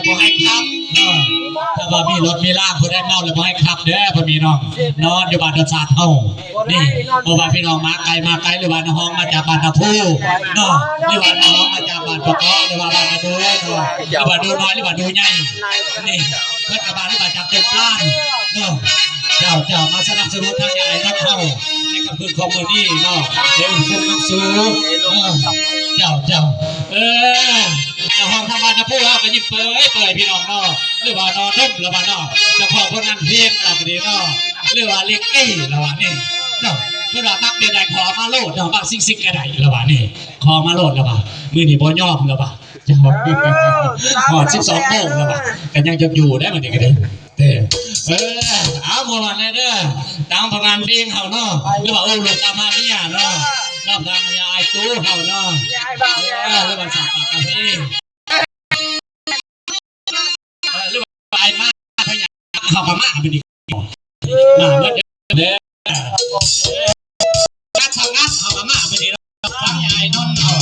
ບໍ່ໃຫ້ຂັບເນາະ. ຖ້າວ່າມີລົດມີລາງ ຜູ້ໃດເມົາແລ້ວບໍ່ໃຫ້ຂັບເດີພໍ່ແມ່ພີ່ນ້ອງ. ນອນຢູ່ບ້ານດອນຊາດເຮົານີ້ ບໍ່ວ່າພີ່ນ້ອງມາໄກມາໄກ ຫຼືວ່ານ້ອງຮອງມາຈາກບ້ານນາພູເນາະ ຫຼືວ່ານ້ອງຮອງມາຈາກບ້ານປະກອ ຫຼືວ່າບ້ານນາດູເນາະ ຫຼືວ່າດູນ້ອຍ ຫຼືວ່າດູໃຫຍ່ນີ້ ເພິ່ນກໍມາ ຫຼືວ່າຈາກຕົ້ນຕານເນາະ. ເຈົ້າ ເຈົ້າ ມາສະໜັບສະໜູນທາງຍາຍນຳເຮົາໃນຄ່ຳຄືນຂອງມື້ນີ້ເນາະ ໃນມື້ຄົນນຳສູ່. ເຈົ້າ ເຈົ້າ ເອີ ເຈົ້າຂອງທາງບ້ານນາພູເຮົາກໍຍິ້ມເປີຍໆ ພີ່ນ້ອງເນາະ ຫຼືວ່ານອນດົມລະວ່າເນາະ. ເຈົ້າຂອງຜົນງານເພງລາວກໍດີເນາະ ຫຼືວ່າເລັກກີລະວ່ານີ້ເນາະ ເພິ່ນວ່າມັກແບບໃດຂໍມາໂລດເນາະ ມັກຊິງໆກໍໄດ້ລະວ່ານີ້ ຂໍມາໂລດລະວ່າ ມື້ນີ້ບໍ່ຍອມລະວ່າ. ເຈົ້າ ຮອດສິບສອງໂມງແລ້ວວ່າ ກໍຍັງຈະຢູ່ໄດ້ບັດນີ້ກໍໄດ້ເດີ. ເອີ ເອົາ ມ່ວນໆແດ່ເດີ ຕາມປະມານເພງເຮົາເນາະ ຫຼືວ່າໂອ້ລູກຕາມຫາເມຍເນາະ ນອກທາງຍາອ້າຍຕູ້ເຮົາເນາະ ເອີ ຫຼືວ່າສາວປາກກະເພ ເອີ ຫຼືວ່າອ້າຍມາພະຍາ ເຮົາກໍມາບັດນີ້ ມາເບິດເດີ. ກັດສະຫງັດເຮົາກໍມາມື້ນີ້ເນາະ ທາງຍາຍນົນເຮົາ